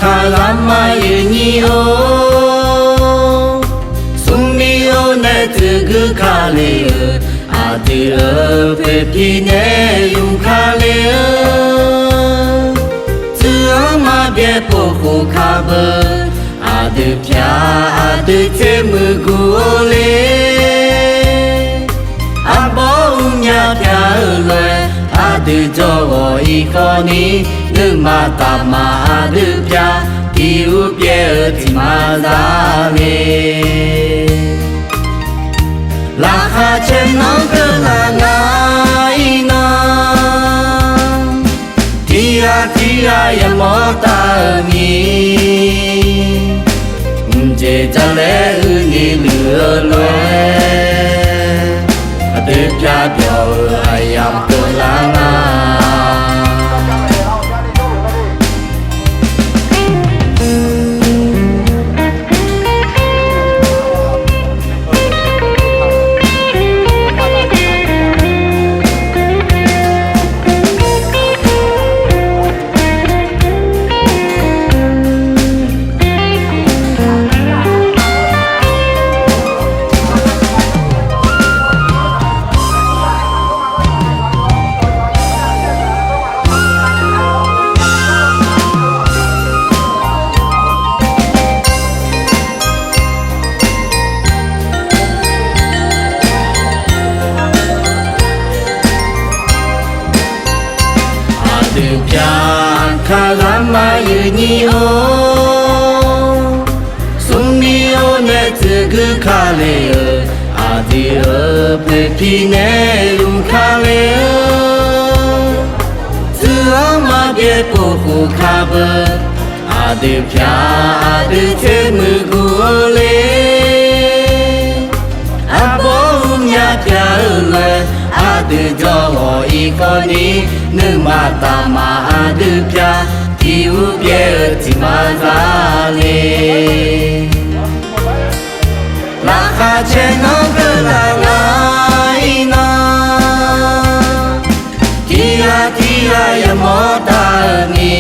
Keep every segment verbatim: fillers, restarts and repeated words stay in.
Kaqghaq maqyuif nyir-or, smrmir-or nae tsuif guir kale-euq aqdui-euq poeqpir nae ymq kale-eu, tsuif-anr maqbyaer pov khof ka beu, aqdui pyaq aqdui tser muiq guq-or le. Arbawr mrnya pyaq-eu lof-aer aqdui jawr ghawq-ir khawf ni, nuima taqmaq aqdui pyaq tiq ur pyaev-eu tiq ma za le. Laqkhaq caer nanr keuvlar nga-ir nar, tiq ghaq tiq ghaq yamawr taf-eu ni, mqjeq jalaer uini luiq-eu lof-aer, aqdui pyaq byawq-euq aqyamq keuvlar nga. Aqdui pyaq kaqghaq maqyuif nyir-or, smrmir-or nae tsuif guir kale-euq aqdui-euq poeqpir nae ymq kale-eu, tsuif-anr maqbyaer pov khof ka beu, aqdui pyaq aqdui tser muiq guq-eu le. Arbawr mrnya pyaq-eu lof-aer aqdui jawr ghawq-ir khawf ni, nuima taqmaq aqdui pyaq tiq ur pyaev-eu tiq ma za le. Laqkhaq caer nanr keuvlar nga-ir nar, tiq ghaq tiq ghaq yamawr taf-eu ni,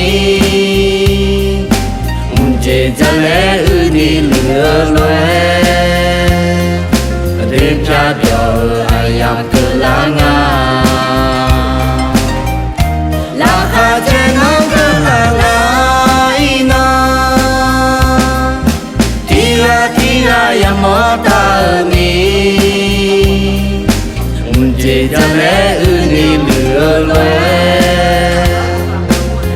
mqjeq jalaer uini luiq-eu lof-aer, aqdui pyaq byawq-euq aqyamq keuvlar nga. Laqkhaq caer nanr keuvlar nga-ir nar, tiq ghaq tiq ghaq yamawr taf-eu ni, mqjeq jalaer uini luiq-eu lof-aer,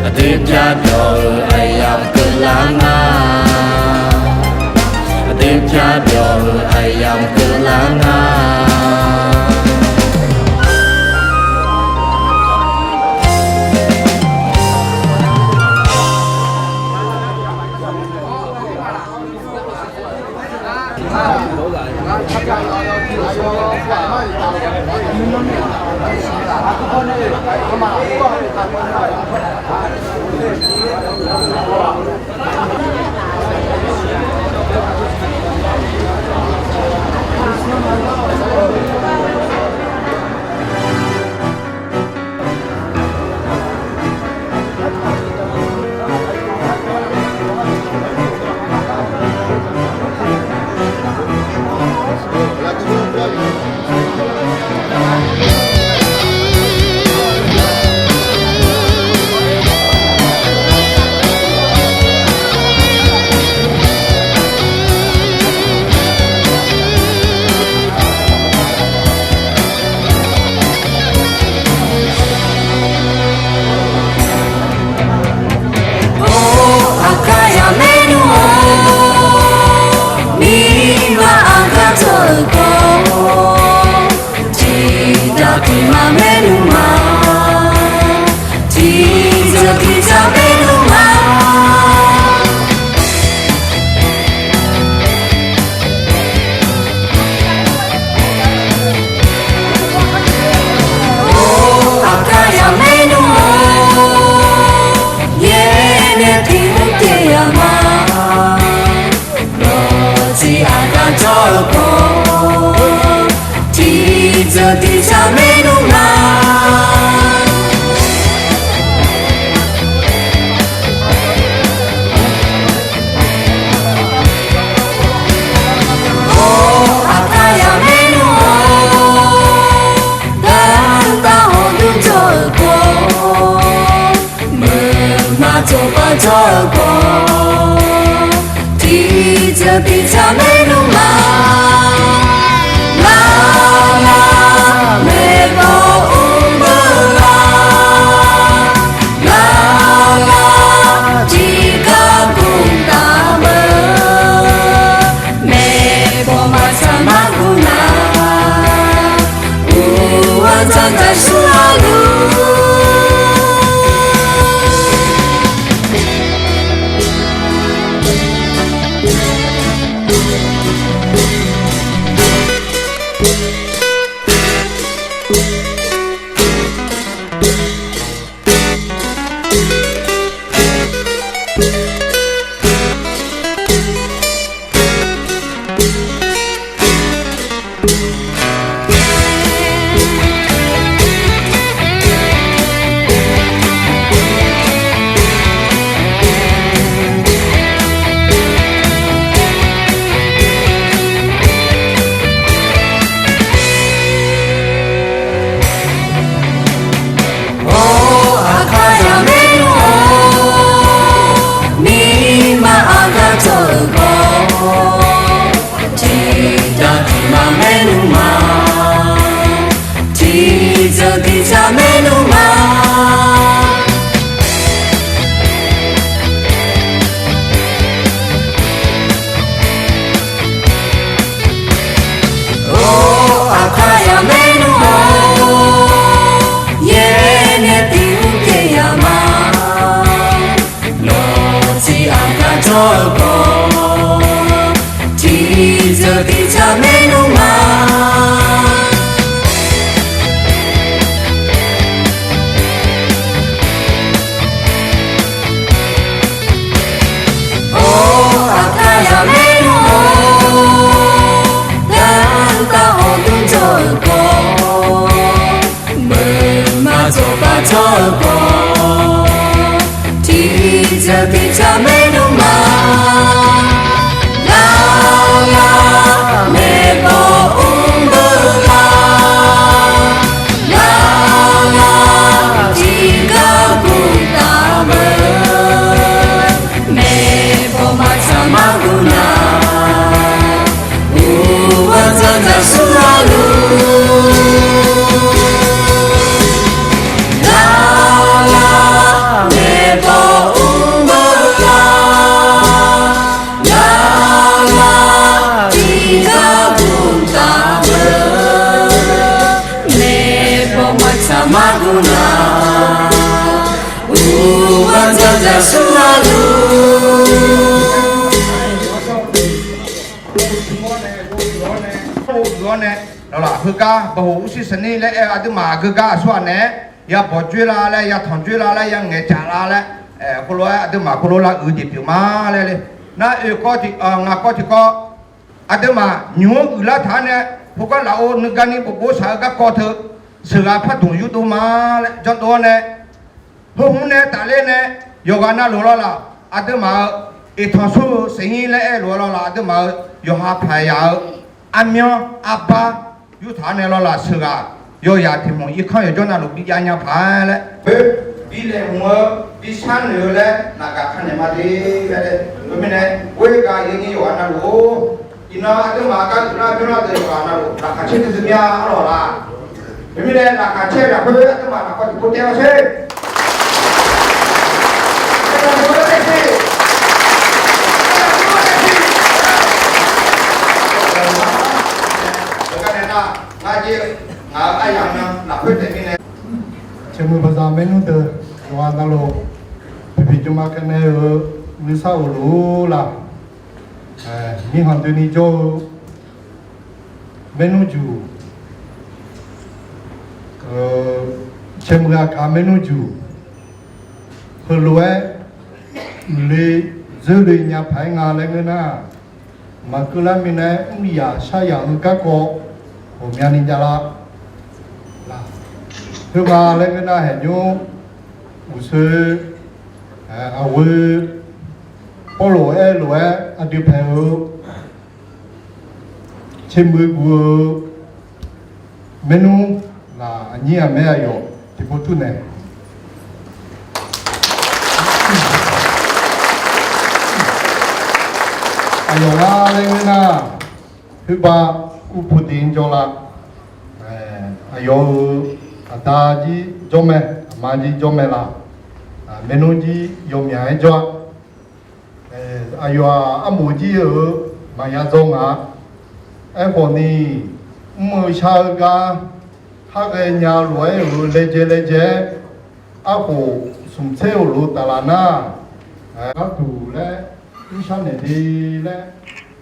aqdui pyaq byawq-euq aqyamq keuvlar nga. Aqdui pyaq byawq-euq aqyamq keuvlar nga. Or, aqkar yamaer nmr-or, mirma aqgar dawr-eu gawr, tiqdaq tiqma maernmr ma, tiqdzeuq tiqdzaq maernmr ma. Or, aqkar yamaer nmr-or, yaer nae tiq mr taef ya ma. Lawqtsi aqgar jawr-eu gawr, tiqdzeuq tiqdzaq maernmr ma. Tiqjeuq tiqjaq maernmr ma, lar lar maeqbawq mr beu lar, lar lar tiqgar gmq taf beu, maeqbawq maqtsaq mar gur nar, uqghaq dzandzaq shur-a luf. Or, aqkar yaq maernmr-or, mirma aqgar jawr-euq gawr, tiqjaq tiqma maernmr ma, tiqjeuq tiqjaq maernmr ma. Or, aqkar yaq maernmr-or, yaer nae tiq mr pyaeq yaq ma. Nawq tiq aqkar jawr-eu gawr, tiqjeuq tiqjaq maernmr ma. Or, aqkar yaq maernmr-or, gardanr ghawqdmr jawr-eu gawr, meuq ma dzawqbar jawr-eu gawr, tiqjeuq tiqjaq maernmr ma. Lar lar maeqbawq mr beu lar, lar lar tiqgar gmq taf beu, maeqbawq maqtsaq mar gur nar, uqghaq dzandzaq shur-a luf. Lar lar maeqbawq mr beu lar, lar lar tiqgar gmq taf beu, maeqbawq maqtsaq mar gur nar, uqghaq dzandzaq shur-a luf. Heugar bahoq urshir sanir laer aer-eu aqduimaf aqgeugar aqsurghaq naeq-aer yabawq dzoer la laer, yatanq dzoer la laer, yangaeq dzaq la laer, khoerlof-aer aqduimaf khoerlof lav uiq jeq pyeuf ma laer le. Nar oeq kawv tiq, ngaq kawv tiqkawv, aqduimaf nymq-anr uiqlar taq-awr nae, khoergar lafov nuigarni bofbof shaq-eu garkawv teu, sheuqghaq pardmq yurdov ma laer janrdov-awr nae, heu hmq nae tafler nae, yawqghaq navluf lawrlaf aqduimaf-euq eqtanq sur-eu saeqnyir laer aerluf-eu lawrlaf aqduimaf-euq yawqha paq yaq-eu armyanr arbar yurtaq-awr nae lawrlaf sheuqghaq yawzaq tiq hmq irkanr yawqjawr navluf bijav nya paq-aer laer, bi laeqhmq-eu bi sharnoeq-eu laer naqgaq kanaeq ma de laer, khoermirnae, ghoer gaq yaeqni yawqghaq navluf-or, iqnan aqduimaf gar uiqlar byanlar deuq yawqghaq navluf laqkhaq caer duidui mya arlawq laf. Khoermirnae, laqkhaq caer lafkhoer aqduimaf lafkawv tiqpov taev-awr sher. Ngar jeq ngaq-euq aryamq nan lafkhoer taef mirnae, Caermuiq baqzaq maernmr deuq yawqghaq navluf, poeqpiq jmma kanae-eu nuisar of luf-ur la. Mirkhanq doeni jawr-eu maernmr juq, Caermuiq aqkaq maernmr juq, heulof-aer uiqle dzeurle nya paq-aer nga laer ngeur nar, maqkeuv lar minav-aer mr yaq shar yaq-eu garkawv ghawqmyani javlar. Khoerghaq laer ngeur nar, haeqnymr uqshoe aqghoe Pawrluv aer lof-aer aqdui paeq-eu Caermuiq guv-eu maernmr laq, aqnyir aqmaer aqyawf tiqpov tur nae, Aqyawf ngar laer ngeur nar, khoerbav ur pu tiq jawr la. Aqyawf-euq aqda jir jawr mae, aqma jir jawr mae la. Maernmr jir yawmyaq-aer jawr-a. Aqyawf-aq armof jir-euq maqya dzaw ngaq-a. Aerkhawf ni, mr-eu shar-eu gar, khar ghaenya lof-aer-euq laejae laejae-aer, arkhof smq tser-euq lof taflaf nar, gharduq laer, mr sharnaeq de laer,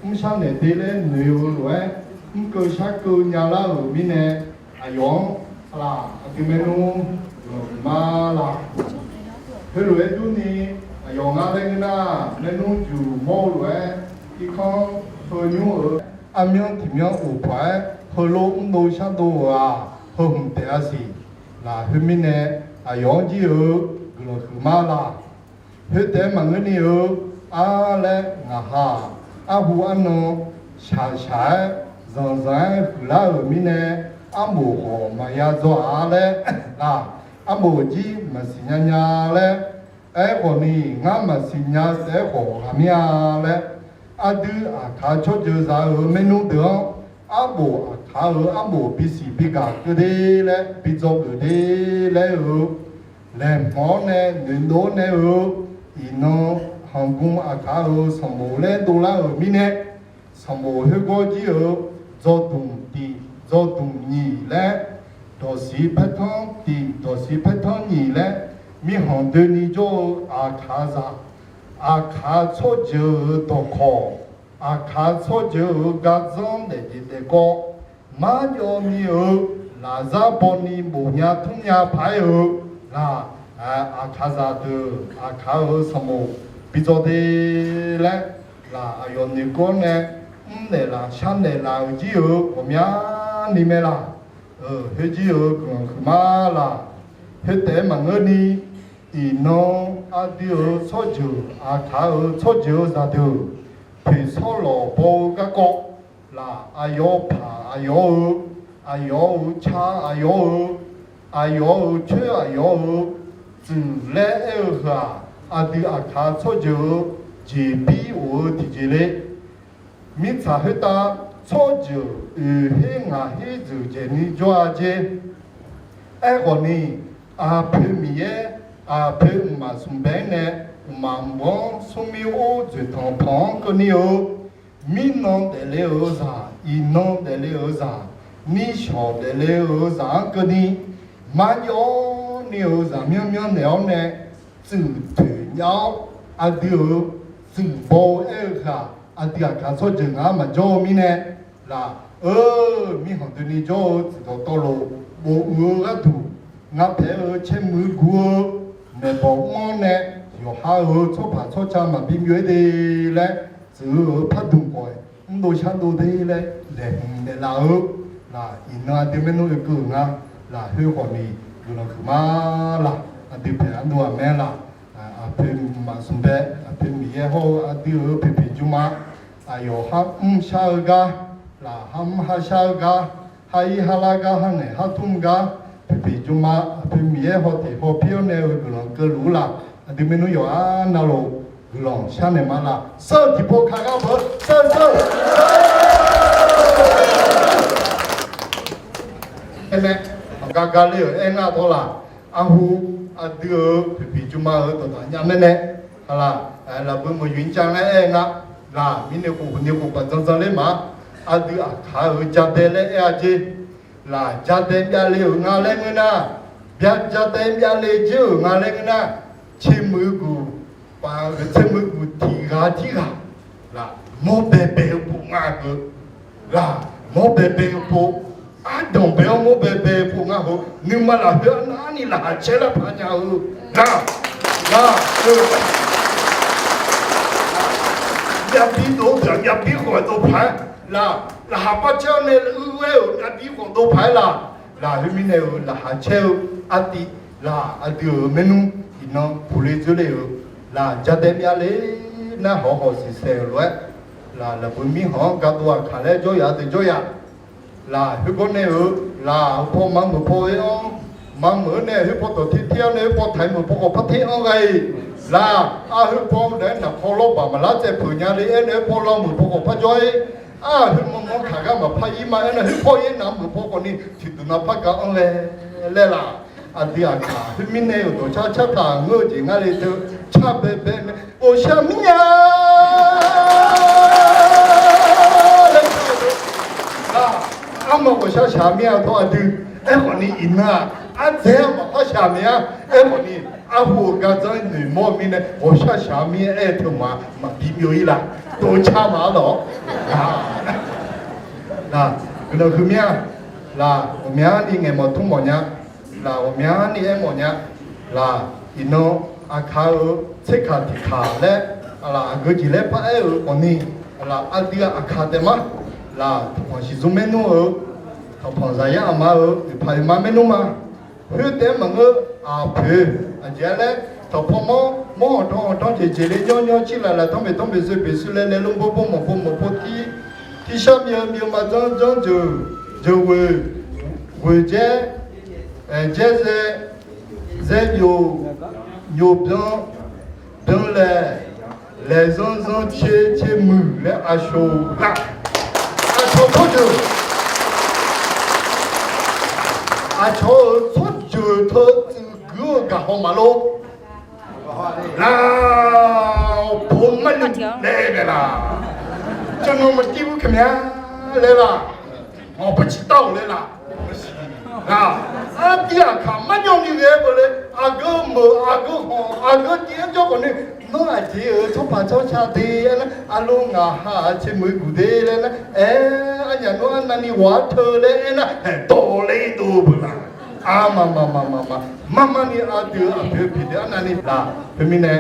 mr sharnaeq de laer noeq-eu lof-aer, mr keuv shar keuv nya lar-euq mirnae, aqyawf-anr laq aqdui maernmr guiqlanq huiqma laq. Heulof-aer durni, aqyawf ngar laer ngeur nar, maernmr juq mawr-eu lof-aer, irkanr heu nymr-euq armyanr tiq myanr of paq-aer heulof mrdov shardov-euq-aq, heu hmq taef-a siq. Laq khoermirnae, aqyawf-anr jir-eu guiqlanq huiqma laq. Khoertaef-aer maqngeur ni-eu, ar laer ngaqha-aq, arhu arnan shaqshaq-aer zanqzanq-aer huiqlar-euq mirnae, armof khawf maqya dzaw-a laer laq, armof jir maqsiq nya nya laer. Aerkhawf ni, ngar maqsiq nya-eu taef-aer khawf ghaq mir-a laer, aqdui aqkaq tsawrjeuq zaq-euq maernmr deuq-anr, arbof aqkaq-euq arbof bisiq bigaq keuv de laer, bidzaw geuf de laer-eu laeqhmq-awr nae noeqdov-awr nae-eu, iqnan hanqgmq aqkaq-euq sanqbof laer dovlar-euq mirnae, sanqbof khoergawr jir-euq dzawdmq tiq dzawdmq nyiq laer, dawqsiq paertanr tiq dawqsiq paertanr nyiq laer, mirkhanq doeni jawr-eu aqkaqzaq, aqkaq tsawrjeuq-euq dawqkawq, aqkaq tsawrjeuq-euq gardzanr daefjeq daefkawv, marjawv ni-euq lafzar bawni bof nya tmr nya paq-aer-eu laq, aqkaqzaq deuq aqkaq-euq sanqbof bidzaw de laer, laq aqyawf noeqkawv-awr nae mrnaeq laf sharnaeq laf-euq jir-euq ghawqmyani mae laq. Khoer jir-euq guiqlanq huiqma laq. Khoertaef-aer maqngeur ni, iqnan aqdui-euq tsawrjeuq aqkaq-euq tsawrjeuq-eu zaqdeuq, poeqsawr lawq baw-eu garkawv laq, aqyawf paq aqyawf-eu, aqyawf-euq ca aqyawf-eu, aqyawf-euq coer aqyawf-eu tsuif laer aer-eu heu-aq, aqdui aqkaq tsawrjeuq-eu jeqbir of-eu tiqjeq le. Mirtsaq khoertav tsawrjeuq oeq her ngaq her dzeuq dzaeqni jawr-a jer. Aerkhawf ni, aqpoeq Miqyaer, aqpoeq mqmaq smqbae-anr nae, mqmaq mq-anr smrmir or dzoeqtanq panq-anr keuvni-eu, mirnan daefle-euq zaq, iqnan daefle-euq zaq, nishawq daefle-euq zaq-anr keuvni, marjawv ni-euq zaqmyanr myanrnaeq-awr nae, tsuif toeq jav-awr, aqdui-euq tsuif baw-eu aer-eu ghaq, aqdui aqkaq tsawrjeuq ngaq-anr maqjawr-eu mirnae, laq-eu mirkhanq doeni jawr-eu tsuif dawqtawvluf bofuq-eu gharduq, ngar paeq-eu caermuiq guv-eu maeqbawq mr-awr nae, yawqha-euq tsawrpaq tsawrca maqbi myov-aer de laer, tsuif-eu pardmq khawf mrdov shardov de laer laeqhmq naeqlaf-eu, laq iqnan aqdui maernmr oekeuv-euq nga. Laq khoerkhawf ni guiqlanq huiqma laq, aqdui paeq ardov aqmae laq, aqpoeq mqmaq smqbae, aqpoeq Miqyaer hawr-eu aqdui-euq poeqpiq jmrma, aqyawf har mr shar-eu gar, laq har mr har shar-eu gar, har ir har lar gar, har ngaeq har tmr gar, poeqpiq jmrma aqpoeq Miqyaer haw teq haw pir-awr nae-eu guiqlanq keuvluf-ur laq, aqdui maernmr yawqha navluf guiqlanq sharnaeq ma laq, sar-eu tiqpov ka gar beu sar-eu sar-eu aer mae, aqgar gar ler-euq aer ngar dawr laq, arhu aqdui-euq poeqpiq jmrma-euq dawqdaq nya maer nae, laf, lafbui maqyuif nya laer aer nga, laq mirnae khof huiqni khof baq dzandzan ler ma, aqdui aqkaq-euq jadae laer aer-a jer, laq jadae byav le-euq nga laer ngeur nar, byav jadae byav le jer-euq nga laer ngeur nar, tsermuiq guq, tsermuiq guq tiq ghaq tirghaq, laq mawr baebae-eu pov nga-eu, laq mawr baebae-eu pov, ardanq bae-awr mawr baebae-eu pov nga heu, nuima lafkhoer arnavni laqkhaq caer lar paq nya-eu, laq, laq, myav bi dov-eu deuq-aq myav bi khawf dov paq-aer, laq, laqkhaq par caer-awr nae uir ghae-euq myav bi khawf dov paq-aer laq, laq khoermirnae-euq laqkhaq caer-eu artiv, laq aqdui-euq maernmr iqnan puqle dzoerle-euq, laq jadae myav le nar hawq hawq siqsaeq-euq lof-aer, laq lafbui mirkhanq-anr gardov aqkaq laer jawryaf deuq jawryaf, laq khoergawr nae-euq laq-euq paw ma meuq paw-aer-anr Mameuq-anr nae khoerpaw dawq ter ter-awr nae khoerpaw taq-iq meuq paw khawf par ter-anr ghae-iq laq. Arheu paw-anr naeq-aer naqpaw lawrbaq maqlar tsaev peuq nya le-aer nae khoerpaw lawmuiq paw khawf par jawr-ir. Arheu manr manr kaq gar maqpar ir ma-aer nae khoerpaw yaer naq meuq paw khawf ni tiqduq nav par ga-anr ghae laer laq. Aqdui aqkaq khoermirnae-euq dawqcar car taq ngeur-eu jeq ngar le teu car baebae nae ghawqshaq mir nya laer, armaf ghawqshaq shaq mir-a tawr aqdui. Aerkhawf ni iqnan-aq ardzaeq-anr maqpar shaq mir-a. Aerkhawf ni arhu-euq gardzanr noeqmawr-eu mirnae ghawqshaq shaq mir-aer teu ma maqbi byov-ir laf. Dov car ma-ar lawq. Laq, guiqlanq huiq mir-a. Laq, ghawqmyani ngaeqmawf tmr mawf nya. Laq, ghawqmyani aermawf nya. Laq, iqnan aqkaq-euq tserkaq tiqkaq laer, laq, aqgeu jeq laer paraer-euq khawf ni, laq, aqdui aqkaq taef ma. Laq, tanqpanq shiqzmr maernmr-eu, tanqpanq zaqyar aqma-euq oeqpaq oeqma maernmr ma. Khoertaef-aer maqngeur, aqpoeq aqjeq-aer laer, tanqpanq mawr mawr hawqtanq hawqtanq jeq jeq le nyawr nyawr cir laf laf tanr beq tanr beq zoe beq zoe laer laer lmr bor bor mawq bor mawq bor tir, tirshar myav myav ma janr janr jeuq, jeuq ghoeq, ghoeq jaer, aeq, jaer zae, zae nyoq, nyoq byan, byan laeq, laeq zanr zanr tser tser muiq laer aqshawq-eu ghaq, aqcawq tsawrjeuq, aqcawq-euq tsawrjeuq teu tsuif guir-eu gaqhaw maqlor. Laq, awqpov marluf laer aer naeq laf. Tsawrnymr maqtiv ur kaqmya laer laf. Mawq bawr ciq tawr-euq laer laf. Laq, artiv aqkaq marjawv ni ghae-eu beuq le, aqgeu meuq aqgeu hawq aqgeu tiv-aer jawr khawf ni, nawr aqjeq-euq tsawrpaq tsawrca de aer nar, aqlo ngaq ha-aq tser muiq guq de laer nar, aer, arnyaf nawr arnavni ghawq-ar teu laer aer nar, haeq dawq laer dov-eu beuq laf. Aqma ma ma ma ma, mar mar ni aqdui aqpoeq pyeuf deuq arnavni laf. Khoermirnae,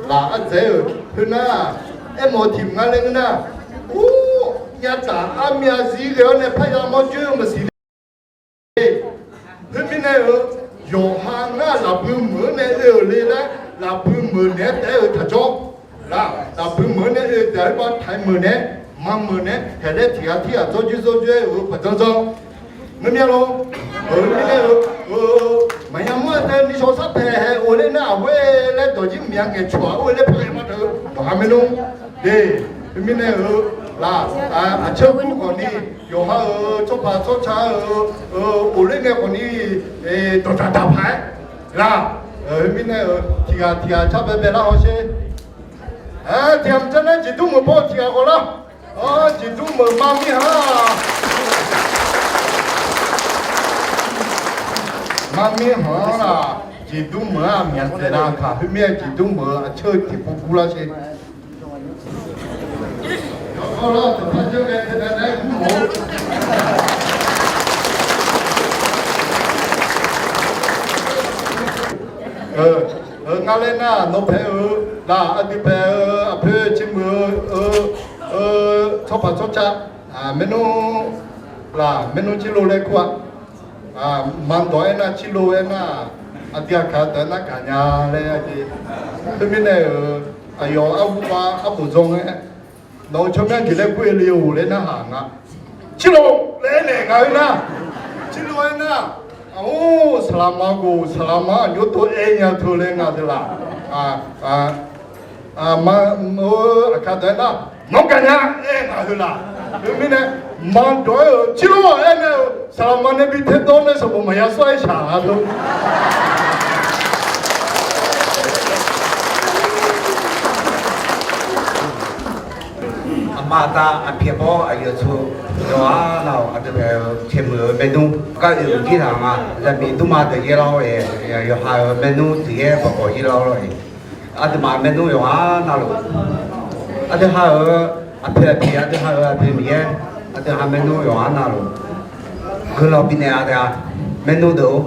laq, ardzaeq-euq khoernar, aermawf tiq mq nga laer ngeur nar, ur, nyatsaf armyav zir ghae-awr nae parya mawr joer-eu maqsiq le. Khoermirnae-euq, yawqha ngar lafbui meuq-anr nae oe-euq le laer, lafbui meuq naeq-aer taef-aer-euq taqjawr. Laf, lafbui meuq-anr nae oe-eu taef-aer bar taq-aer meuq naeq-aer, maqmeuq naeq-aer taef laer tiq ghaq tir ghaq dzawrjuir dzawrjuir-aer-euq paqdzanr dzanr. Ngeur mir-a lor. Aqmir nae-euq, maqya mawr-aer tae nishawq sar paeq haeq of ler nar aqghoer laer dawqjir myav ngaeqcawq-aq or laer par ghae ma teu-eu dawqha maernmr de. Khoermirnae-euq, laf, aqcawq-eu khawf ni, yawqha-euq tsawrpaq tsawrca-euq, of ler ngae khawf ni, dawqdaq daq paq-aer laf. Khoermirnae-euq tiq ghaq tiq ghaq car baebae lar hawsher. Tiq ghaq mq jar nar jeqdur meuq paw tiq ghaq ghawq lar. Jeqdur meuq mar mir ha. Mar mir hanq-anr laf, jeqdur meuq-anr aqmyaq tsaev lar kaq khoermirnae jeqdur meuq-eu aqcawq-eu tiqpov gur lar sher. Ngar laer nar nawr paeq-eu, laf, aqdui paeq-eu aqpoeq tsermuiq-eu, eu, tsawrpaq tsawrca, maernmr, laf, maernmr Cirlov laer kur-a. Maqdawq aernar Cirlov aernar, aqdui aqkaq deuq aernar gaqnya laer jeq. Khoermirnae-euq, aqyawf arhu pav arbof dzawr ngae, nawq-eu tsawrmyanr jeq laer kur-eu le-or laer narhaq nga. Cirlov laer aernaeq nga-eu nar, Cirlov aernar, aqmr saqlaqma ghof saqlaqma aqjox dov aer nya teu laer nga deuq laf. Ma, aqkaq deuq aernar, nawr gaqnya aer ngaq heu laf. Khoermirnae, maqdawq aer-euq Cirlov aernaeq-euq saqlaqma nae bi taedawr nae sanqbof maqya sawr-aer shaq nga deu. Aqma aqda aqpyaeq bawr aqyuif aqtsu yawqha nar-awq, aqdui paeq-eu tsermuiq-eu maernmr gar oe-euq jir taq nga. Zaqmiq durma deuq yaer lar-awr-e, yawqha-euq maernmr deuq yaer bawqbawq yaer lar-awr-e. Aqduimaf maernmr yawqha navluf, aqdui ha-euq aqpoeq aqpiq, aqdui ha-euq aqpoeq Miqyaer, aqdui ha maernmr yawqha navluf, guiqlanq bifnaeq-a taef-a. Maernmr deuq-or,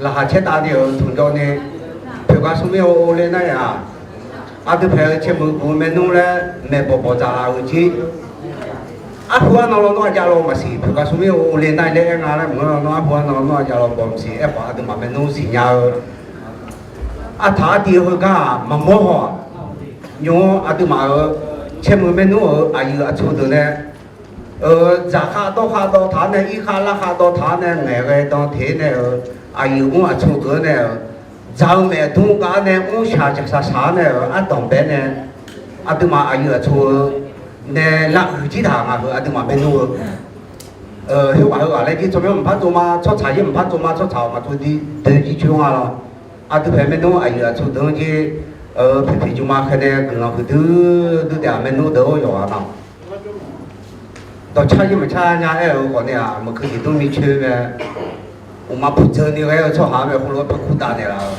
laqkhaq caertav ni-euq tmqjawr ni, poeqgaq smrmir-or ler nar-aq, aqdui paeq-eu tsermuiq guq-eu maernmr laer maeqbawq bawq dzaqlaf-euq jir, arhu arnan lawnmr-a javlaw maqsiq, poeqgaq smrmir-or ler nar-aq laer aer nga laer maqngeur, lawnmr arhu arnan lawnmr-a javlaw bawq maqsiq, aerkhawf aqduimaf maernmr siqnya-eu artaq artiv-eu heugar-aq maqmawr haw-aq. Nymr-anr aqduimaf-euq tsermuiq maernmr-euq aqyuif aqtsu deuq nae Dzaqkhav dawrkhav dawv taq-awr nae, irkhav larkhav dawv taq-awr nae, ngaeqghae dan teq-aer nae-euq, aqyuif mr aqtsu geuf-awr nae-euq, dzaq-eu maeqdmr gaf-awr nae mrshaq dzaqshaq shaq-awr nae-euq ardanq bae nae, aqduimaf aqyuif aqtsu-eu nae lavuiq jir taq ngaq heu aqduimaf maernmr-eu khoerghaq heughaq laer jir tsawrmyanr maqpar tsov ma, tsawrtsaq jir maqpar tsov ma, tsawrtsaq-awq maqtsov dir doe jir coer nga lawr. Aqdui paeq maernmr aqyuif aqtsu deuq-anr jir, poeqpiq jmrma khaer nae guiqlanq huiqdui dui taef-aq maernmr deuq-or yawqghaq na. Dawqcar jir maqcar nya aer-euq khawf nae-aq, meuq keuv jeq dmr mircoer mae. Uqma puqdzeur ni ghae-eu tsawrhaq mae, khoerlof-aer par kur taf naeqlaf-eu.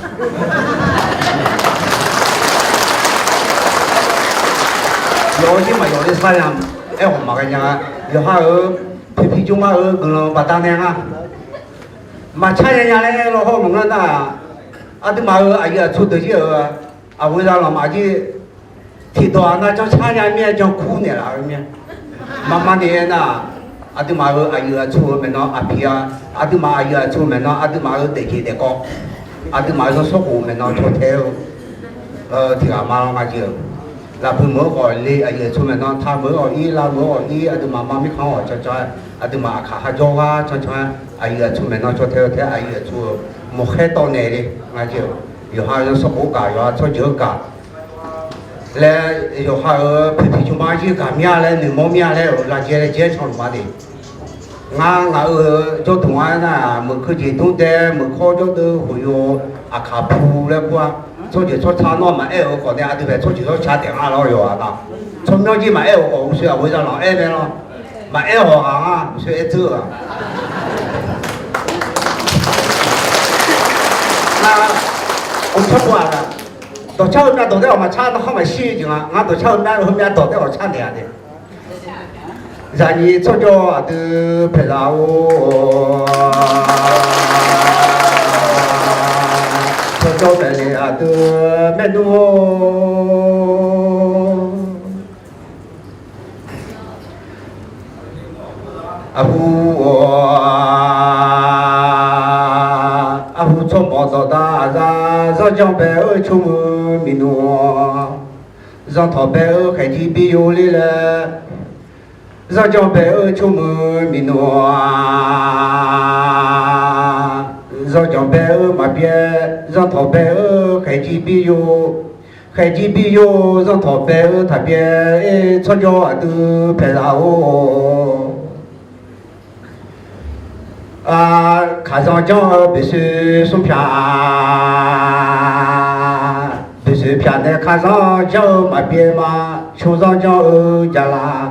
Yawf-eu jir maqyawf le sar nya, aer-awq maqghae nya. Yawqha-euq poeqpiq jmrma-euq guiqlanq baqdanae nga. Maqcar nya nya laer aer law hawr maqngeur nar-aq, aqduimaf-euq aqyuif aqtsu deuq jir-euq aqghoe zalanq maf jir tiqdawq-aq nar janrcar nya mir-aer janrkur naeqlaf-eu mir-a. Maqma ni aernar-aq, aqduimaf-euq aqyuif aqtsu-euq maeqnan aqpiq-a, aqduimaf aqyuif aqtsu maeqnan aqduimaf-euq daefjeq daefkawv, aqduimaf-euq zanrsanrkhof maeqnan caw tae-eu tiqghaq ma lawr nga jeq-euq. Lafbui meuq-eu khawf le, aqyuif aqtsu maeqnan ta meuq-eu khawf ir, lav meuq-eu khawf ir, aqduimaf mar mirkhanq-anr khawf cancan-aer, aqduimaf aqkaq kharjawr ghar cancan-aer, aqyuif aqtsu maeqnan caw tae-eu tae-aer, aqyuif aqtsu-euq mawqkhaer tawv naeq le nga jeq-euq. Yawqha-euq zanrsanrkhof gaq, yawqha tsawrjeuq-anr gaq laer, yawqha-euq poeqpiq jmrma jir gaq mir-a laer, noeqmawr mir-a laer-euq lavjae laer jaer canluf ma de. Ngar ngaq-euq jawrduq-anr aernar-aq, meuq keuv jeq dmr dae, meuq kawr jawrdeuv khof yo, aqkaq pu laer kur-a. Tsawrjeuq tsawrca nawr maqaer-euq khawf nae, aqdui paeq tsawrjeuq tsawrca taef nga lawr yawqghaq na. Tsawrmyanr jir maqaer-euq khawf, uqshoe aqghoe zalanq aer mae lawr. Maqaer hawq ghaq nga, uqshoe aer dzeur-euq-aq. Nar, uqtsawr pov-aq, dawqcar heu myav dawq taef-awq maqcar, narkhanr maqshir jeq nga. Ngar dawqcar heu myav, heu myav dawq taef-awq car naeq-a de. Zaqnyiq tsawrjawr aqdui paeqzaq-or, tsawrjawr maeqle aqdui maernmr-or. Arhu, arhu tsawrmawq dawqdaq aqzaq, zanrjanr bae-eu tsawrmuiq miqnmr, zanrtawq bae-eu khaeqjir bi yo ler laer, zanrjanr bae-eu tsawrmuiq miqnmr, zanrjanr bae-eu maqbyaer, zanrtawq bae-eu khaeqjir bi yo, khaeqjir bi yo, zanrtawq bae-eu taqbyaer, tsawrjawr aqdui paeqzaq-or. Kaqzanq janr-eu boeqsoeq smr pyaq, boeqsoeq pyaq nae kaqzanq janr-eu maqbyaer ma, cmqzanr janr-eu jaqlaq,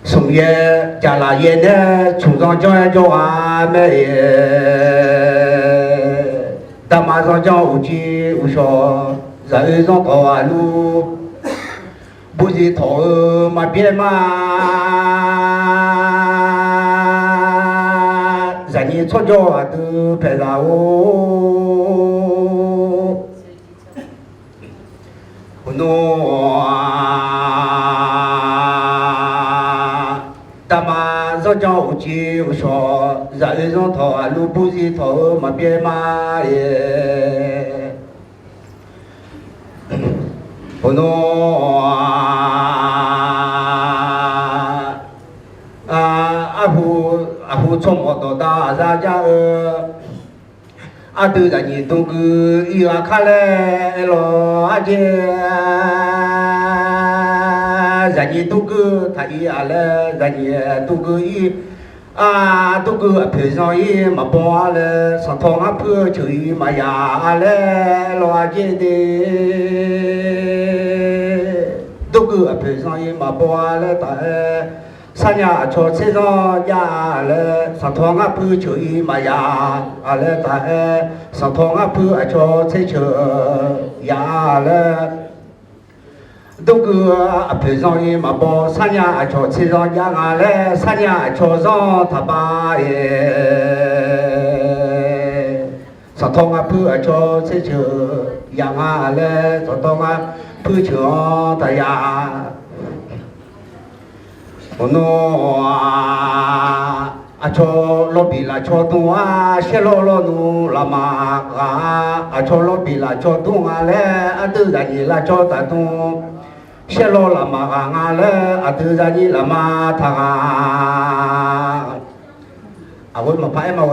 smq yaer jaqlaq yaer nae cmqzanr janr-aer jawrghaq mae-iq, daqma zanrjanr uqcif uqshawq, zaqoe zanrtawq aqlur, burzif tawq-eu maqbyaer ma, zaqnyiq tsawrjawr aqdui paeqzaq-or. Uqnor, daqma zanrjanr uqcif uqshawq, zaqoe zanrtawq aqlur burzif tawq-eu maqbyaer ma-iq. Uqnor, arhu, arhu tsawrmawq dawqdaq aqzaq jar-eu, aqdui zaqnyiq dmrgui ir ghaq kar laer aerlawq arjaer, zaqnyiq dmrgui taq ir-a laer, zaqnyiq dmrgui ir, dmrgui aqpoeq zanr ir maqbaw-a laer, sanqtawq ngar puir-eu ceuq ir maqya-a laer aerlawq arjaer de. Dmrgui aqpoeq zanr ir maqbaw-a laer taf-aer, sarnya aqcawq tser zanr jav-a laer, sanqtawq ngar puir ceuq ir maqya-a laer taf-aer, sanqtawq ngar puir aqcawq tser ceuq ya-a laer, dmrgui aqpoeq zanr ir maqbaw, sarnya aqcawq tser zanr jav nga laer, sarnya aqcawq zanr taqbav-iq, sanqtawq ngar puir aqcawq tser ceuq ya nga laer, sanqtawq ngar puir ceuq-anr taqya. Uqnor, aqcawq lawbif lafcawq dmr-a, shaerlawr lawrnmr lafma ghaq-a, aqcawq lawbif lafcawq dmr nga laer, aqdui zaqnyiq lafcawq taf dmr, Shaerlawv lafmaf ghaq nga laer aqdui zanyir lafma taq ghaq. Aqghoer maqpar aer ma-eu,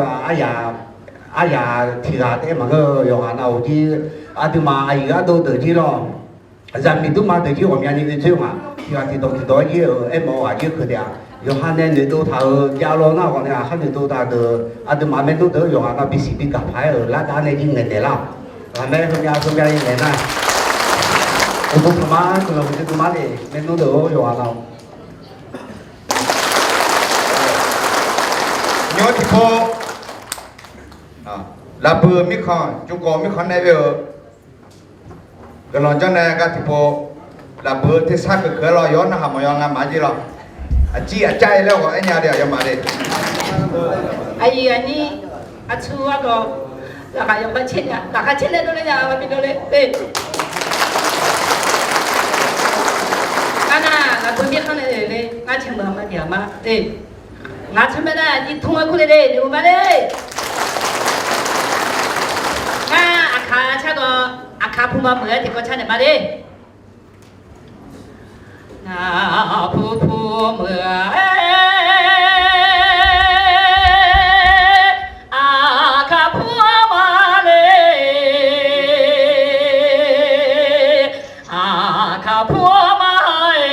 aryaq tiq ghaq taef-aer maqngeur-eu yawqghaq nav-euq jir, aqduimaf aqyuif ardov deuq jir lawr. Zaqmiq durma deuq jir ghawqmyani oe dzoer ngaq, tiq ghaq tiqdawq tiqdawq-aer jir-euq aermawf-eu ghaq jir keuq taef-a. Yawqha nae noeqdov taq-euq javlawr nar ghawq nae aqkhar noeqdov taq deuq, aqduimaf maernmr deuq-eu yawqghaq nav bisiq bi gaq paq-aer-euq lar dav nae jir ngaeqnaeq lar. Ghaqmae heumya heumya-i naeq nar, uqduq taqma guiqlanq huiqdui dui mar le, maernmr deuq-or yawqghaq nav. Nymr tiqpov, lafbui-eu mirkhanq, jmqgawv mirkhanq nae oe-eu guiqlanq janr nae gar tiqpov, lafbui-eu tersar keuq keuq-aer lawr yawr narhaq mawq yaw nga maqjir lawr. Aqcir aqcav-ir laer ghawq aer nya de aqyawfmaf de. Aqyuif aqnyir, aqtsu argawq, laqkhaq yawkhav caer nya, laqkhaq caer nae dovle nya-a bi dovle. Ngar nar lafbui mirkhanq nae oe le, ngar caeq meuq-a ma jeq-aq ma. Ngaq tsu mae nar nyiq tmr-aer kur le le, noeqhmq ma le. Ngar aqkaq car gawr, aqkaq pu ma meuq-aer tiqkawv car naeq ma le. Ngaq pu pu meuq-aer, aqkaq pu ma le. Aqkaq pu ma-aer,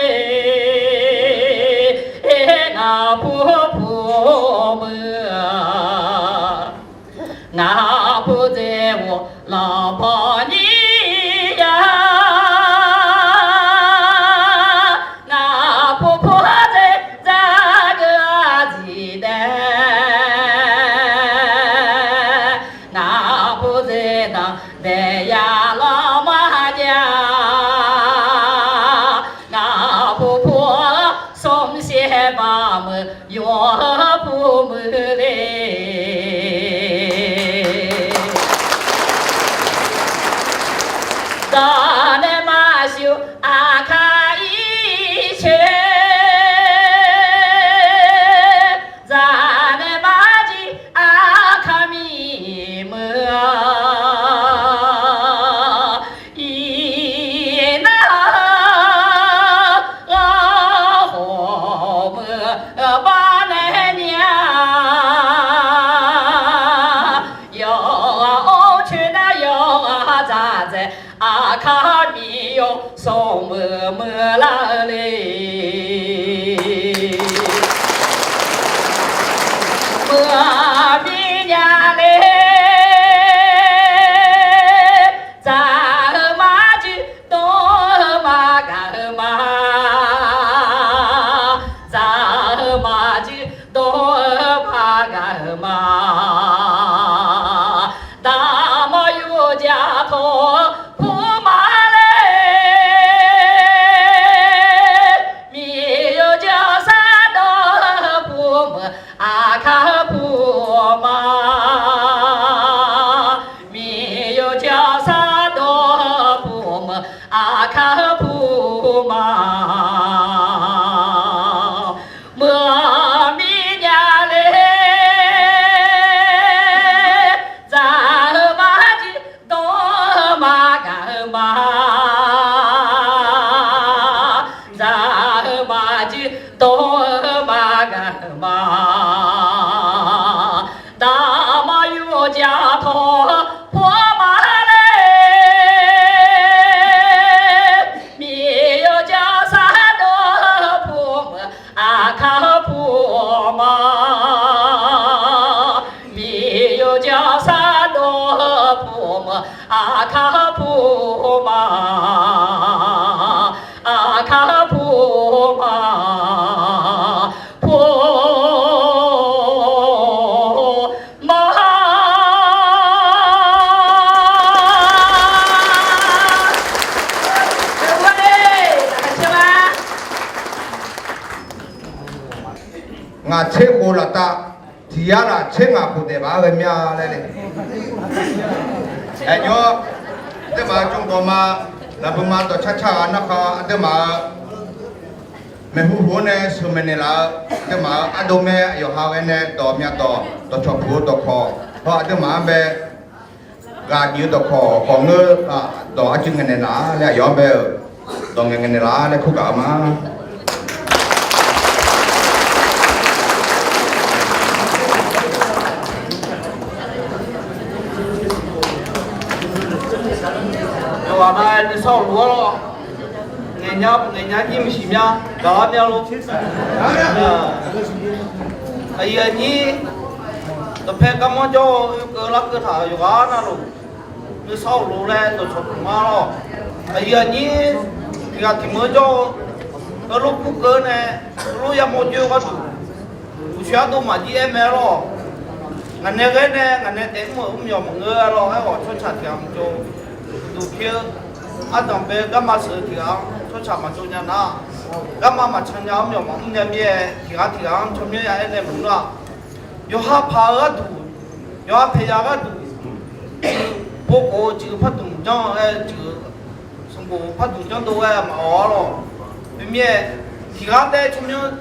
ngaq pu pu meuq-a. Ngaq pu dzaeq ghawq lawqpaw nyir ya. Ngaq pu pu dzaeq dzaq geu-a ziq dae. Ngaq pu dzaeq danqbae ya lawr ma jav-a. Ngaq pu pu-anr smrsiq baq meuq yawq-eu pu meuq le. Dawq nae maqsiq aqkaq-ir coer, zaq nae maqjir aqkaq miq meuq-a. Iqnar ghawrmeuq bar nae nya-a. Yawqghaq or coer nar yawqghaq dzaqdzaeq aqkaq miqyaw sanqmeuq meuq lar-eu le. Meuq-a mir nya le. Dzaq-eu maqjir dov-eu maqgaq-eu ma. Dzaq-eu maqjir dov-eu maqgaq-eu ma. Daqmawr yawqjaq tawq-eu pu ma le. Miqyaer jawrsar dov-eu pu meuq aqkaq pu ma. Miqyaer jawrsar dov-eu pu meuq aqkaq pu ma. Meuq-a mir nya le. Dzaq-eu maqjir dov-eu maqgaq-eu ma. Dzaq-eu maqjir dov-eu maqgaq-eu ma. Daqmawr yawqjaq tawq-eu pu ma le. Miqyaer jawrsar dov-eu pu meuq aqkaq pu ma. Miqyaer jawrsar dov-eu pu meuq aqkaq pu ma. Aqkaq pu ma. Pu ma. Ngaq tser khof laftav, tiq yar laf tser ngaq khof daef baf-aer ghae mir-a laer le. Aernyawr, aqduimaf-euq jmqgawq ma, lafbui ma dawqcar car ghaq narkhan aqduimaf-euq maeqhu hoq-anr nae sheuqmaeq naeqlaf-eu, aqduimaf-euq ardov mae yawqha ghae nae dawq myav dawq dawqcawq puq-eu dawqkawq haw aqduimaf-anr bae ghaq bif-eu dawqkawq khawf ngeur dawq arcuiv ngaeqnaeq laf-a laer aqyawf-anr bae-euq Dawq ngaeq ngaeq naeqlaf laer kur gaq-eu ma. Yawqghaq nav nuisar-awq lof-aer lawr. Ngaeqnya ngaeqnya jir maqsiq mya gaq-ar mya lor. Aqyuif aqnyir dawqpae garmanr jawr-eu oekeuv larkeuv taq-euq yawqghaq navluf, nuisar-awq lof laer dawqcawq puq ma lawr. Aqyuif aqnyir tiq ghaq tiq meuq-anr jawr-eu, heulof kurkeuv nae, heulof yamawr joer-eu gharduq, uqshoe ardov maqjir aer mae lawr. Ngaq nae ghae nae ngaq nae taef mr-euq mr myawq maqngeur-a lawr. Aerkhawf tsawrcaq tiq ghaq maqtsov, duqpir-eu ardanqbae garma sheuq-eu tiq ghaq-anr tsawrcaq maqtsov nya nar, garma maqcan nya mr myawq maqmr nya mir-aer tiq ghaq tiq ghaq-anr tsawrmyanr ya aer nae maqngeur-a. Yawqha paq-eu gharduq, yawqha paeqya gharduq, civ povkhof-eu civ pardmq janr-eu aer civ sanqbof pardmq janrdov-aer maqawq-ar lawr. Khoermirnae, tiq ghaq taef tsawrmyanr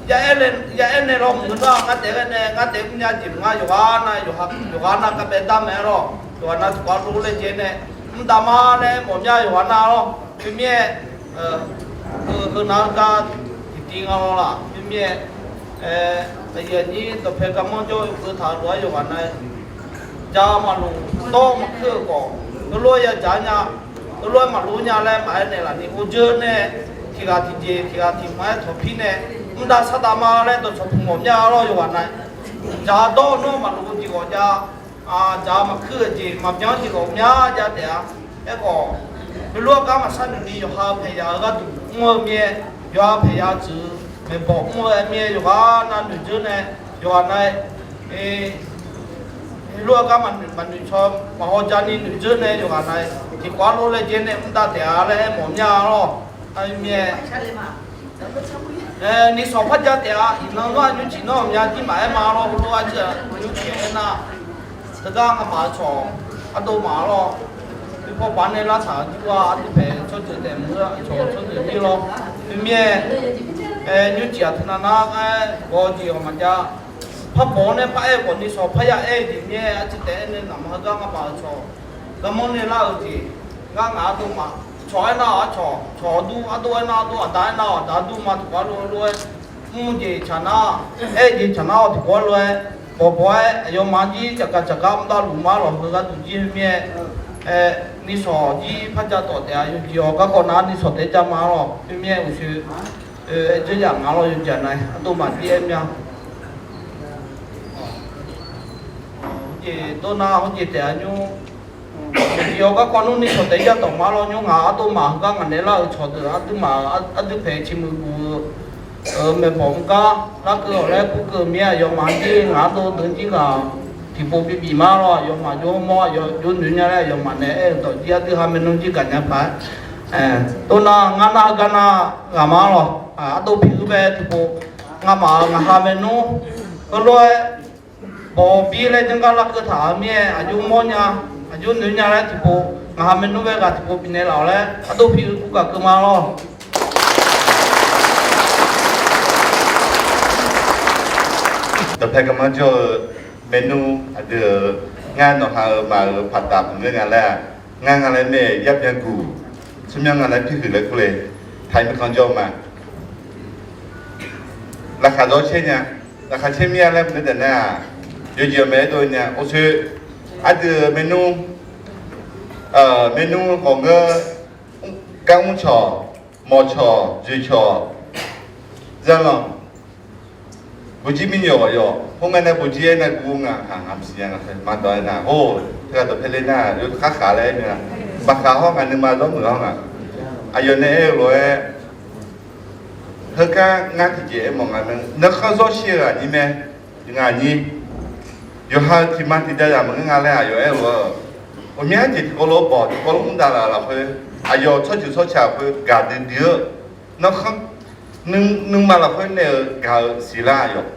ya aer nae lawr maqngeur nar, ngar taef ghae nae ngar taef mrnya jeq maqnga. Yawqghaq nav yawqghaq nav kavbae dar mae-aer lawr. Yawqghaq nav tiqkawv lov laejae nae mr dav ma laer mawf mya yawqghaq nav lawr. Khoermirnae, heunav-eu gar tiqtiv nga lawr laf. Khoermirnae, aqyuif aqnyir dawqpae garmanr jawr-eu oekeuv taq-eu lof-aer yawqghaq nav-aer, jaq maqlof dawr maqkuir-euq khawf, heulof-aer ya jaq nya, heulof-aer maqlof nya laer maqaer naeqlaf ni, or jeur nae tiq ghaq tiqjeq tiq ghaq tiq ma-aer tawqpir nae mr dav sar dav ma laer dawqcawq puq mawf mya lawr. Yawqghaq nav-aer, jaq dawr-eu nawr maqlof-eu jeq ghawq jav, jaq maqkuir-euq jeq maqbyan jeq ghawqmya jav taef-a. Aerkhawf, heulof-aer gar maqshar noeq ni yawqha paeqya-eu gharduq mr-eu mir-aer, yawqha paeqya tsuif-eu maeqbawq mr-eu aer mir-aer yawqghaq nav noeqdzeur nae, yawqghaq nav-aer, heulof-aer gar maqnoeq maqnoeq caw maqhaw ja ni noeqdzeur nae yawqghaq nav-aer tiqkawv-anr lov laejae nae mr dav taef-a laer aer mawf mya lawr. Aqmir-aer, nishawq par ja taef-a. Iqnan nawr-aq nymrcif nawr-aq mya jir maqaer ma lawr. Heulof-aer jir-aq nymrcif aer nar, teugar ngamaf-eu cawq ardov maf lawr. Pirpawr paf nae lar taq-eu jir-a, ardov paeq tsawrjeuq taef maqngeur-a, cawq tsawrjeuq jir lawr. Khoermirnae, nymrcif-aq teunav nar-aer baw jeq-awq maqjav. Par baw-awr nae par aer-eu khawf nishawq par ya aer-eu jeq mir-aer arciv taef aer nae naqma heugar ngamaf-eu cawq garmanr nae lar-eu jeq ngar ngaq ardov maf. Cawq aernar-awq arcawq cawq dur, ardov aernar ardov, aqda aernar-awq aqda dur ma. Tiqkawv-anr lof-aer lof-aer mr jeq tsaq nar, aer jeq tsaq nar-awq tiqkawv-anr lof-aer bawqbawq-aer aqyawfmaf jir caqgaq caqgaq mr davluf ma lawq. Heugar duq jir khoermirnae, nishawq jir par ja tawf taef-a. Yawjeq-awq garkawv nav-aer nishawq taef-aer ja ma lawq. Khoermirnae uqshoe aer dzeur yaf nga lawr. Yawjeq nav-aer ardov maf jir aer mya. Jeq dov nar hawjeq taef-a nymr. Yawjeq-awq garkawv nmr nishawq taef-aer ja tawf ma lawr. Nymr ngaq ardov maf heugar ngaq naeq lar-euq cawq deuq aqduimaf aqdui paeq ciqmuiq guv-eu maeqbawq mr gar larkeuv-awq laer kurkeuv mir-a. Aqyawfmaf jir ngaq ardov deuq jir ngaq tiqpov bibif ma lawr. Aqyawfmaf jov mawr aqyawf jov noeq nya laer aqyawfmaf nae aer-eu dawq jir aqdui ha maernmr jir gaqnya paq-aer, tov nar ngar nar heugar nar ghaq ma lawq. Ardov pi-eu bae tiqpov ngamaf-euq ngaq ha maernmr heulof-aer bawqbir laer janrgar larkeuv taq-euq mir-aer aqjox mawrnya, aqjox noeq nya laer tiqpov ngaq ha maernmr bae ghaq tiqpov bifnaeq laf-awq laer ardov pi-eu kur gaq keuv ma lawr. Dawqpae garmanr jawr-eu maernmr aqdui-euq ngar nawqha-euq maf-euq paqtaf maqngeur nga laer-aq, ngar nga laer mae yar byan guq, tsawrmyanr nga laer pirhuiq laer kur le. Taqmir khanq jawr-eu ma. Laqkhaq zawr caer nya, laqkhaq caer mir-a laer maqngeur taef nar-aq, yawjeq-awq maeq-aer dov nya. Uqshoe aqdui-euq maernmr, maernmr khawf ngeur, gar mr cawq, mawq cawq, dzoeq cawq, zaqlanq, buqjir mirnyawq ghawq yawq, khoerngae nae buqjir aernae guv nga, ha, ha, maqsiq nya nga, maqdawq-aer nar, or, teughaq dawqpae le nar, yawkhav khaq laer aer nya, baqkhaq hawr ngaq nuima zawr muiq hawr ngaq, aqyawf nae aer-eu lof-aer, heugar ngar tiqjeq aermawf nga nar, narkhanr zawr shir-eu ghaq nyir mae, ngaq nyir, yawqha-eu tiqma tiqjav zaq maqngeur nga laer aqyawf aer-eu lof-aer, ghawqmya jeq tiqkawv lof-aer bawq tiqkawv lof-aer mr davlaf lafkhoer, aqyawf tsawrjeuq tsawrca khoer gaqdui dui-eu, narkhanr nuima lafkhoer naeq-eu gaq-eu siqlar aqyawf,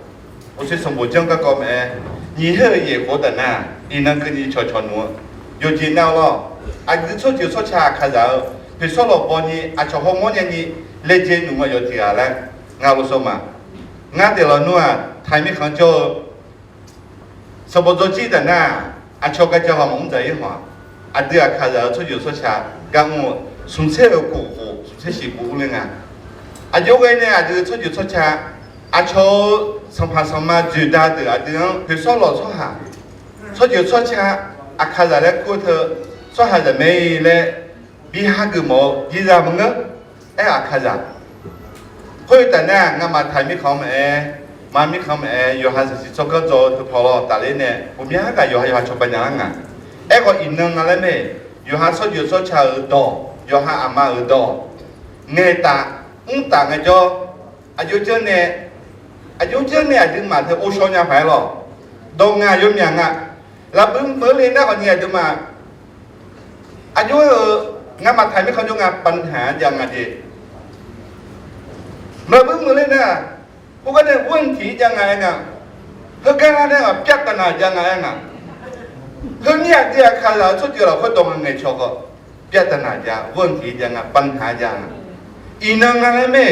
uqshoe sanqbof janr garkawv mae-aer, nyiq her-eu yaeq khof-eu taf nar, iqnan keuvni cawqcawq nmr-eu, yawqjeq nav-eu lawr, aqgeu tsawrjeuq tsawrca aqkaqzaq-eu, poeqsawr lawqbaw ni aqcawq hawmawr nyani laejae nmr-eu yawq tiq ghaq laer, ngar lofsawr ma. Ngar taef lawnmr-aq, taqmir khanq jawr-eu sanqbof dzawjir taf nar, aqcawq gaqja ghawqmawf mr dzaq-ir haw-aq, aqdui aqkaqzaq-eu tsawrjeuq tsawrca gar mr-eu smqtser-euq khof khof, smqtser shif khof ur ler nga. Aqjox ghae nae aqdui tsawrjeuq tsawrca, aqcawq-euq sanqpaq sanqma dzoeqda deuq aqdui-anr poeqsawr lawq tsawrhaq, tsawrjeuq tsawrca, Aqkaqzaq laer kur-eu teu, tsawrhaqzaq mae laer bi hageuf mawf-eu jeqzaq maqngeur. Aer-eu Aqkaqzaq. Khoer-eu taf nar, ngamaf taq mirkhanq maqaer, ma mirkhanq maqaer, yawqha siqsiq tsawrganr dzaw-eu teu paw lawr tafler nae, ghawqmya gaq yawqha yawqha cawba nya lar nga. Aerkhawf iqnan nga laer mae, yawqha tsawrjeuq tsawrca-euq dawq, yawqha aqma-euq dawq, ngaeqtaf mrtaf ngaejawr, aqjox janr nae, aqjox janr nae aqduimaf teu ghovshaw nya paq-aer lawq. Dawq ngaq yawmyaq nga. Lafbuir meuq le nar khawf ni aqduimaf, aqjox-eu, ngamaf taq mirkhanq jawr nga ปัญหา jav nga jeq. Maqlaqbuir meuq le nar, khoergar nae 问题 jav nga aer nga. Heugar lar nae ghaq ပြဿနာ jav nga aer nga. Heumir aqdui Aqkaqzaq-euq tsawrjeuq lafkhoer dawq nga ngaeqcawq khawf ပြဿနာ jav, 问题 jav nga, ปัญหา jav nga. Iqnan nga laer mae,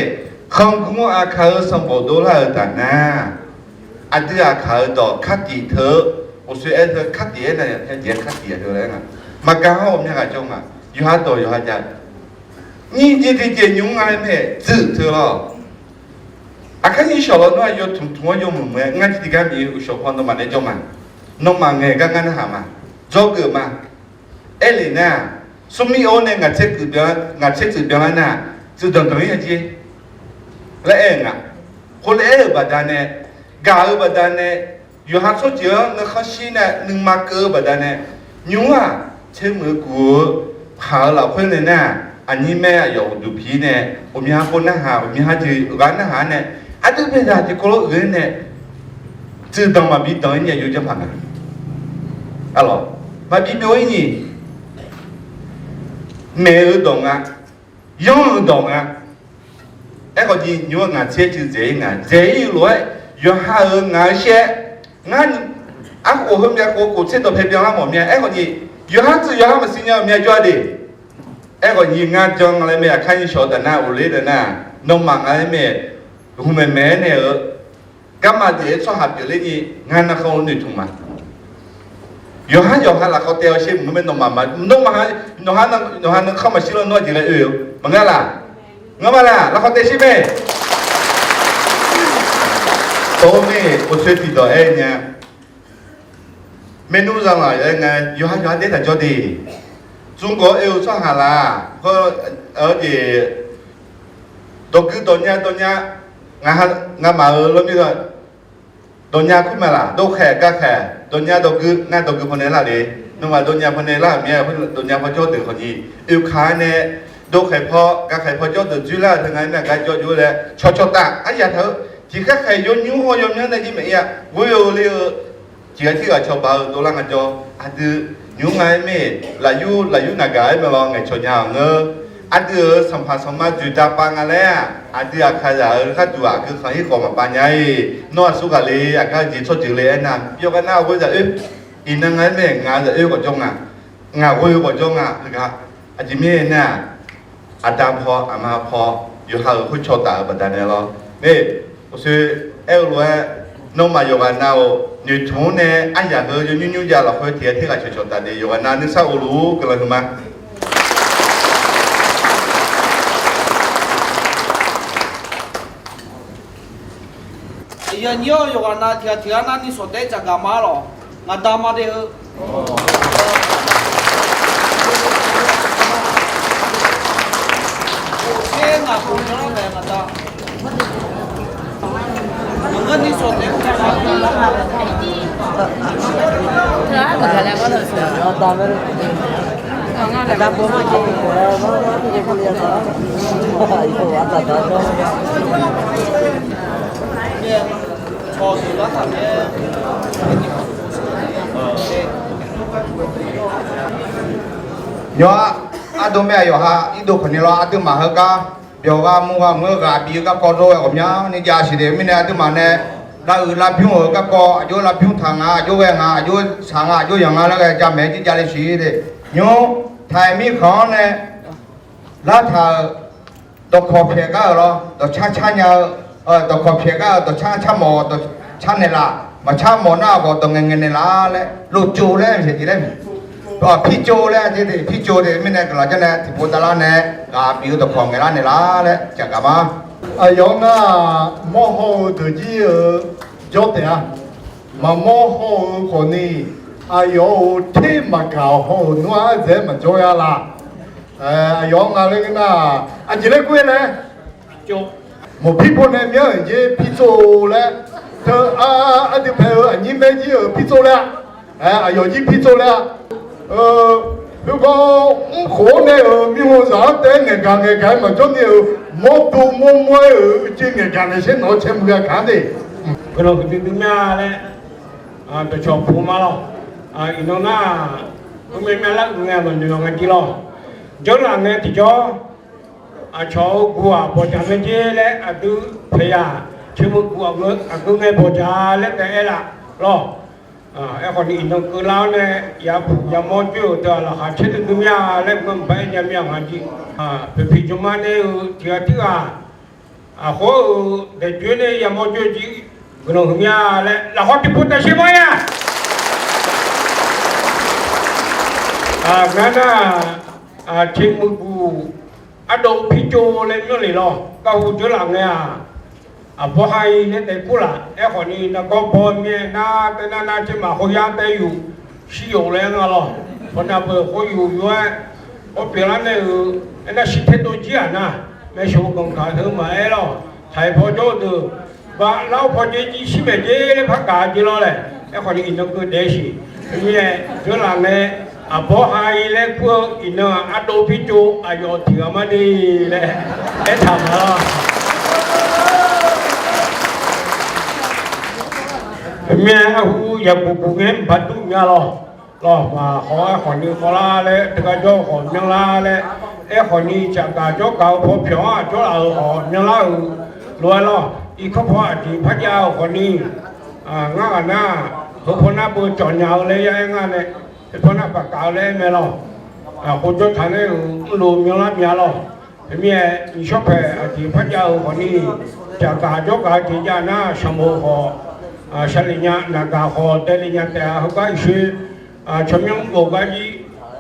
khanqgmq Aqkaq-euq sanqbof dovlar-euq taf nar, aqdui Aqkaq-euq dawq khartif teu-eu, uqshoe aer teu khartif aer nar, jeq khartif-a teu laer nga. Maqgaq-anr ghawqmya ghaq jawr nga. Yawqha dawq yawqha jav. Nyiq jeq tiqjeq nymq-mr nga laer mae, dzuif teu lawr. Aqkar nyiq shawq lawr nar-aq yawtmq tmq-anr yawmuiq muiq-aer ngar tiqtiq gar Miqyaer uqshawq paw nawmaf nae jawr ma. Nawmaf ngaeq gar ngar narhaq ma. Dzawgeuf ma. Aerlef nar, smrmir-or nae ngaq tser tsuif byan lar nar, tsuif danqdanq-ir-a jer laer aer-eu nga. Khoerlof aer-euq baqdanae, gaq-eu baqdanae, yawqha tsawrjeuq-anr nuikhanr shir nae nuima keuv-eu baqdanae, nymr-aq tser muiq-eu guf-eu paq-eu lafkhoer nae nar, aqnyir maer aqyawf uqduq pi nae, ghawqmya pov narhaq, ghawqmya jeq ghaq narhaq-aer nae, aqdui baezaq tiqkawv lof uiq-aer nae, tsuif danq maqbi danq-ir ni aqjox janr paq nga. Arlawq, maqbi byov-ir ni, maeq-eu dawq nga, yanr-eu dawq nga. Aerkhawf jeq nymr-eu ngaq tser cuiv dzaeq-ir nga, dzaeq-ir-eu lof-aer yawqha-euq ngaq-eu shaer, ngar arkhof heumyav khof khof tser dawqpae byanlar mawf mya. Aerkhawf jeq yawqha tsuif yawqha maqsiq nya-euq mya jawr-a de. Aerkhawf nyiq ngar jan nga laer mae, aqkar nyiq shawq-eu taf nar ghofler daef nar, nawmaf nga laer mae, hmqmaeq maeq-aer nae-euq garma daef-aer tsawrhaq pyeufler ni, ngar narkhan-eu noeqtmq ma. Yawqhar yawqha lafkhawf taev-awr sher mq-eu mae, nawmaf ma, nawmaf, nawqha nuikhanr maqshir lawr nawr aqjeq ghae oe-eu maqngeur laq? Ngar ma laq? Lafkhawf taev sher mae. Tov-aer mae, uqtsoeq tiqdawq aer nya. Maernmr zanlaq-aer nga, yawqha yawqha daer taq jawr de. Tsmq gawq oe-eu tsawrhaq laq, hawr-eu jeq, dawqgui dawqnya dawqnya, ngamaf-euq lawrmir-a, dawqnya kur ma laq, dawrkhaeq garkhaeq, dawqnya dawqgui, ngar dawqgui pawnae lar le, nawmaf dawqnya pawnae lar-euq mir-a, dawqnya pawjawr deuq khawf ni, oekaq-aer nae, dawrkhaeq paw garkhaeq pawjawr deuq dzoerlar-euq teu nga-aer nar gar jawr jov-aer laer cawqcawq taf aryaq taq-eu, tiqkhaer khaeq yawnymr haw yawmyanr nae jir maeq-ir-a, ghoer-eu le-eu, tiqghaq tirghaq cawba-eu dovlar nga jawr, aqdui nymr nga-aer mae, lafyur lafyur naq gaq-aer mae lawr ngaeqcawq nya-awq ngeur. Aqdui-euq sanqpaq sanqma dzoeqdav pav nga laer-aq, aqdui Aqkaqzaq-euq gharduq aqgeu khanq-ir khawf maqpav nya-ir. Nawr aqsur ghaq le, aqgar jeq tsawrjeuq le aernar, yawqghaq nar ghoer zaq oer. Iqnan nga-aer mae, ngaq zaq oer khawf jawr nga, ngaq ghoer khawf jawr nga heugar. Aqjeq mirnae nar-aq, aqda paw aqma paw yawqha-euq khoercaw taf-euq baqdanae lawr. Uqshoe aer-eu lof-aer, nawmaf yawqghaq nav-awq noeqtmq-anr nae aryaq heu yawnymr nymr jav lafkhoer tiqghaq tirghaq cawqcawq taf de, yawqghaq nav nuisar of luf-ur guiqlanq huiqma. Aqyuif aqnyir-awr, yawqghaq nav tiqghaq tiqghaq nar ni sawq taef-aer tsafgaq ma-ar lawq. Ngaq da ma de-eu. Khof sher ngaq khof nya-awr naeq ngaq da. Ngaq ngeur ni sawq taef-aer tsafgaq ma. Yawqha, ardov mae-aq yawqha irdov khawf ni lawr, aqduimaf heugar byawq gha mur gha mq-eu ghaq bif-eu garkawv dov-aer ghawqmyani jav siq de. Mirnae aqduimaf nae lavuiq lavbymr-euq garkawv, aqjox lavbymr taq nga, aqjox ghae nga, aqjox shaq nga, aqjox yanq nga laer ghae jamaeq-aer jirjav le siq de. Nymr taq-aer mirkhanq-anr nae lartaq-euq dawqkawq pyaeq gar-euq lawr, dawqcar car nya-eu, dawqkawq pyaeq gar-euq dawqcar car mawf, dawqcar naeqlaf, maqcar mawf nar khawf dawq ngaeq ngaeq naeqlaf laer loftsov laer maqsiq jeq laer mae. Pirtsov laer, pirtsov de mirnae guiqlanq janr nae tiqpov tavlar nae ghaq bif-eu dawqkawq ngaeqlar naeqlar laer caqgaq ma. Aqyawf-anr nar-aq, mawrhaw-eu deuq jir-eu jawr taef-a. Maqmawr haw-eu khawfni, aqyawf-euq ter maqgaq haw-euq nmr-aq ardzaeq-aer maqjawr-a la. Aqyawf-anr nga laer ngeur nar-aq, aqjeq laer kur-aer nae mawq pirpov nae myanr-euq jir pirtsov laer, teu ardui pae-eu aqnyir maer jir-euq pirtsov laer-a. Aqyawf jir pirtsov laer-a. Khoergar mrkhof-awr nae-euq mirkhanqzaq-anr taef-aer ngaeqgaq ngaeqgaq-aer maqjawr ni-euq mawrdo mawrmawr-aer-euq uicuiv ngaeqgaq naeq sher nawq-awr caermuiq gha gaq-anr de. Guiqlanq huiqdui dui mya laer dawqcawq puq ma lawr. Iqnan nar-aq, uqmya mya lar uiq ngae maqnoeq-awq nga jir lawr. Jeurlaf ngae tiqjawr, aqcawq-eu guq-aq bawqdzaq mae jer laer aqdui paeqyaq, tiqmuiq guq aqgeu ngae bawqdzaq laer taef-aer laf lawr. Aerkhawfni iqnan keuvlar-awr nae yapuq yamawr joer-euq teu-aq laqkhaq caerdui dui mya laer mqbar aer nya mir-a nga jir. Poeqpiq jmqma nae-euq tiq ghaq tirghaq aqkhawr-euq daeqjoer nae yamawr joer jir guiqlanq huiq mya laer lafkhawr tiqpov taf sher mawr-a. Ngar nar-aq, tiqmuiq guq ardov pirtsov laer myanr lef lawr. Garhu jeurlaf ngae-aq, aqbawr ha-ir laer taef kur laf. Aerkhawfni nargawr baw mir-aer nar tae nar nar caermaf khawr yar tae yuf shir yof laer nga lawr. Pawnav beuq khawr yuf yur-aer, awr pyeuflar nae-euq aernar shir tae dov jir-aq nar, maeqshawq-eu ganqgaq heu maqaer lawr. Taq-iq paw jawr-eu deuq, baf lar-awr paw dzer jir shir maeq dzer laer par gaq-eu jeq lawr laer. Aerkhawfni iqnan keuv daef-eu siq. Teumirnae jeurlaf ngae, aqbawr ha-ir laer kur-eu iqnan-aq ardov pirtsov aqyawf tiq ghaq mar de laer aertaq ma lawr. Mirnae arhu yaqguq guq ngae mqbar dur nya lawr. Lawr, maqkhawf-aer khawfni khawvlar laer, teugar jawr-eu khawf myanrlar laer, aerkhawfni caqgaq jawrgaq-eu paw pyawq-anr aqjawr laf-euq khawf myanrlar-euq lof-aer lawr. Irkanr paw aqjeq par jav-euq khawfni, ngar ghaq nar, heu paw nar beu cawqnya-eu laer ya aer nga nae, heu paw nar baqkaq-eu laer aer mae lawr. Khof jawr taq nae-euq mrluf myanrlar mya lawr. Teumirnae nyiqshawr paeq aqjeq par jav-euq khawfni, caqgaq jawrgaq-eu jeq jav nar shaqmoq khawf, shaqlef nya naqgaq khawf daeflef nya taef-a. Heugar iqshoe tsawrmyanr mrghof gar jir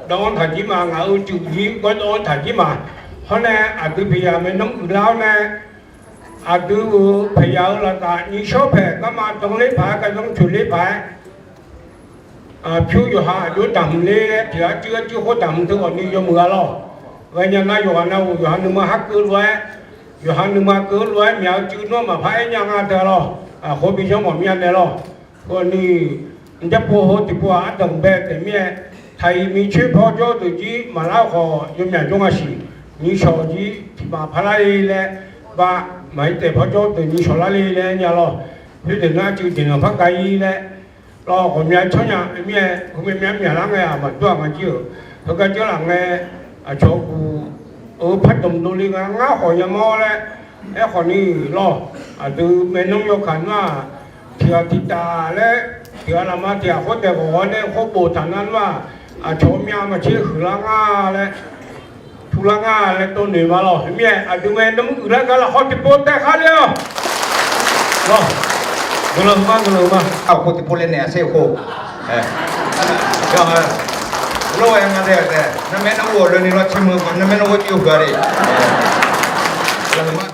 dawv-anr taq jir ma, ngaq-euq cuif jir gawrdawv-anr taq jir ma. Hawr nae aqdui paeqyaq maeqnan uiqlar-awr nae, aqdui-euq paeqyaq-euq lafkaf nyiqshawr paeq garma danler paq-aer, gazanr coeqler paq-aer, pyur yawqha aqjox daqhmq ler-aer tiq ghaq cuiv-aer cuiv khoer daqhmq teu ghawqni yawmuiq-a lawr. Ghaenya nar yawqghaq navluf yawqha nuima har keuv lof-aer, yawqha nuima keuv lof-aer myaq-eu cuiv nawr maqpar aer nya nga teu-a lawr. Khoer bi janr mawf mir-a nae lawr. Ghawqni mqjav pov heu tiqpov-aq ardanq bae taef mir-aer, taq-iq miqcoer paw jawr-eu deuq jir maqlar khawf yawmyaq jawr nga siq. Nyiqshawq jir tiq maf parlar le laer, bav maqir taef paw jawr-eu deuq nyiqshawq lar le laer nya lawr. Khoerdeuq nar cuiv jeqnanq par ga-ir laer, lawr ghawqmya tsawrnya mir-aer heumya mya myaqlar ngae-aq maqdur-aq nga jir-euq. Heugar jawrlaf ngae, aqcawq guq-eu par dmq dovle nga ngar khawf yamawr laer, aerkhawfni lawr, aqdui maeqnan yawkaq nar-aq, tiq ghaq tiq taf laer, tiq ghaq lafma tiq ghaq khoer daeq ghawq-awr nae khoer boftaq nar nar-aq, aqcawq-eu myav maqtser huiqlar nga laer, turlar nga laer dovnoeq ma lawr. Khoermirnae aqdui maeqnan uiqlar gar lafkhawr tiqpov taef khar le-awq. Lawr, guiqlanq ma, guiqlanq ma. Aqkhof tiqpov le naeq-a ser khof. Lawr, nga dae-a taef narmaer nar ghov loeni lawr tsermuiq khawf narmaer nar ghov jir-eu huiq-a le. Guiqlanq ma.